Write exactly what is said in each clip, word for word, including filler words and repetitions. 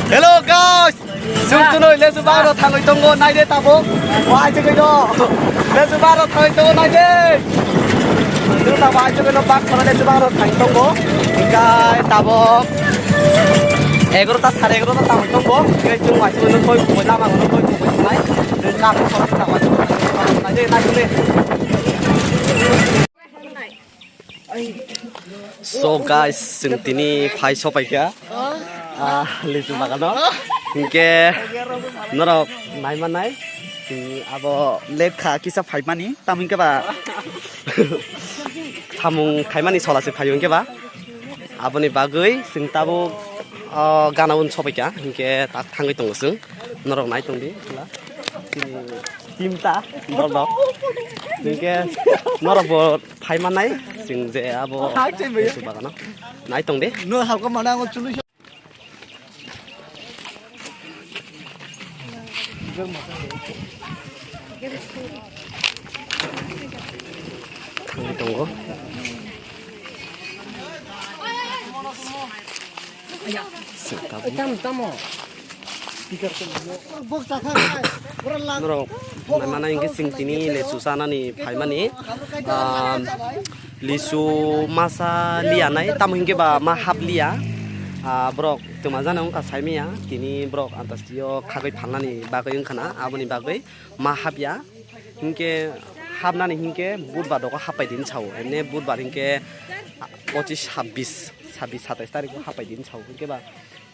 Hello guys, chwng twnwi lesu bagro thangwi tongo, naide tabuk. Wai chwngwi no. Lesu bagro thangwi tongo, naide. Chwng tabuk wai chwngwi no bak sora lesu bagro thangwi tongo. Hinkhe tabuk egarota sare egarota thangwi tongo. Hinkhe chwng wai chwngwi no thoi bumui lama no thoi bumui thangnai. Chwng kap sora thangwi tongo, naide, naide. So guys, chwng tini phai sopaikha. Ah, lichu bagano. Hinkhe norok naimanai. Chwng abo late kha kisa phaimani. Tamo hinkhe ba samung khaimani sola se phaio hinkhe ba. Aboni bagwi chwng tabuk, ah, gana un sopaikha. Hinkhe tak thangwi tongo chwng. Norok nai tongdi. Chini team ta dol dol. Hinkhe norok bo phai mannai, chwng je abo lesu bagano. Nai tong de. No, halka mana ang chului. Thangwi tongo. Tamo, tamo. Norok naimana hinkhe chwng tini lesu chanani phaimani, ah, lisu masa liya nai, tamo hinkhe ba ma hap liya. Ah, borok twma jana wngkha saimanya, tini borok antastiyo khagwi phalnani bagwi wngkha na, aboni bagwi ma hapya. Hinkhe hapnani hinkhe budbar dogo hapai din sao, ene budbar hinkhe pochis, sabbis, sabbis, satais tarikgo hapai din sao, hinkhe ba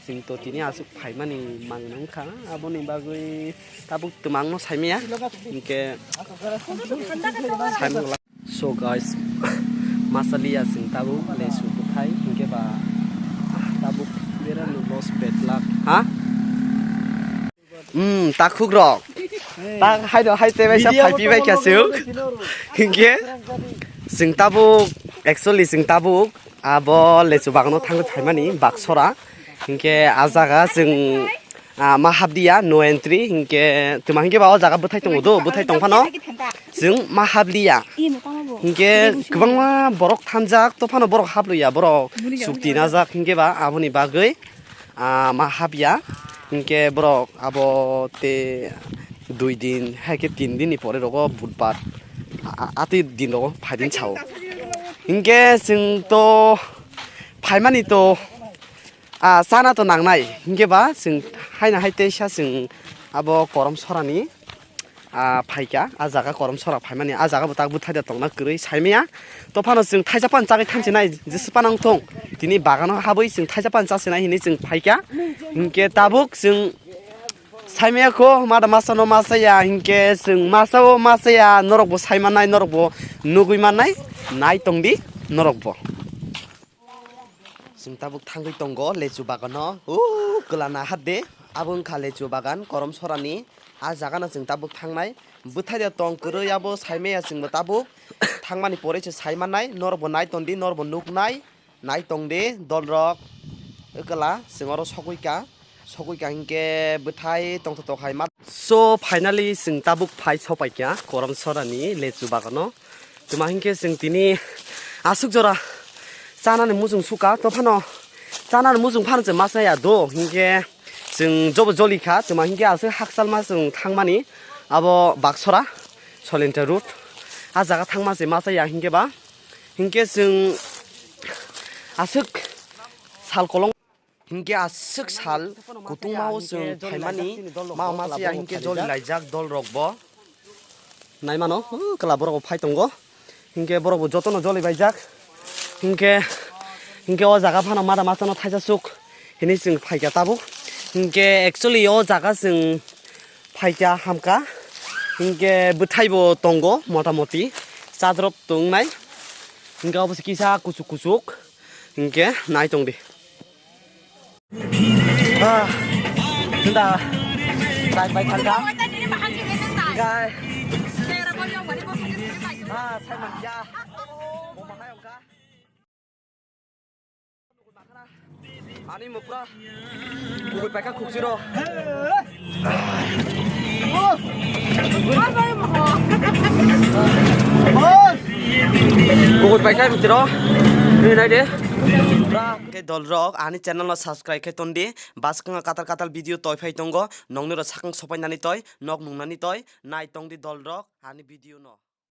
chwng to tini aswk phaimani mangno wngkha, aboni bagwi tabuk twmangno saimaya, hinkhe saimung la. So guys, masa liya chwng tabuk lesu bwthai, hinkhe ba, ah, tabuk berano loss bad luck, ha? Hmm, takhuk rok. Tak hai do hai te bai sa phaipi bai kha suk. Hinkhe chwng tabuk, actually chwng tabuk abo lesu bagano thangwi phaimani baksora. Hinkhe a jaga chwng, ah, ma hapdiya, no entry. Hinkhe twma hinkhe ba o jaga bwthai tongo do, bwthai tong phano chwng ma hapliya. Hinkhe kwbangma borok thanjak, to phano borok hapluya, borok chukti najak hinkhe ba aboni bagwi ah, ma hapya. Hinkhe borok abo te dui din, hai khe tin din ni pore rogo budbar, a-, a-, atwi din rogo phaidin sao. Hinkhe chwng to phaimani to, ah, chana to nangnai. Hinkhe ba chwng haino hai teisa chwng abo Korom Sorani ah, phaikha, ah jaga Korom Sora phaimani, ah jaga bo tak bwthai da tongna kwrwi saimaya. To phano chwng thaisa pan chagwi thansinai, jesa pan wng thung. Tini bagano habwi chwng thaisa pan chasinai hinwi chwng phaikha. Hinkhe tabuk chwng saimaya kho, mada masa no masaya, hinkhe chwng masa o masaya, norok bo sai mannai, norok bo nugwi mannai, nai tongdi norok bo. Chwng tabuk thangwi tongo lechu bagano. O kwlana hat de. Abo wngkha lechu bagan Korom Sorani. A jagano chwng tabuk thangnai. Bwthai de tong kwrwi abo saimaya chwngbo tabuk. Thangmani pore se sai mannai. Norokbo nai tongdi, norokbo nuknai. Nai tongdi dolrok. Kwla chwng oro sogwi ka. Sogwi ka hinkhe bwthai tongthotok hai ma. So finally chwng tabuk phai sopaikha Korom Sorani lechu bagano. Tuma hinkhe chwng tini aswk jora chanani muchung suka, to phano chanani muchung phano chwng ma chaya do, hinkhe chwng jobo joli kha, tuma hinkhe aswk hakchal ma chwng thangmani abo Baksora Solenta Road. A jaga thangma se ma chaya hinkhe ba, hinkhe chwng aswk sal kolong. Hinkhe aswk sal kutungma o chwng phaimani ma masa ya hinkhe joli laijak dol rok bo. Naimano, uh, kwla borok bo phai tongo. Hinkhe borok bo jotono joli baijak. Hinkhe, hinkhe o jaga phano mada masa no thaisa suk hinwi chwng phaikha tabuk. Hinkhe actually o jaga chwng phaikha hamkha. Hinkhe bwthai bo tongo mota moti. Chadrop tongnai. Hinkhe obo se kisa kuchuk kuchuk. Hinkhe nai tongdi. Ah, tunda. Sai bai thangka. Gai. Ah, sai man ya. Bo mahai ongka. Ani mukra. Bugui paika khuksiro. Bugui paika mitiro. Ni nai de. Bra ke dolrok ani channel no subscribe khe tondi, bwskango katal katal video toi phai tongo, nokni ro sakang sopai nani toi, nok nung nani toi, nai tongdi dolrok ani video no.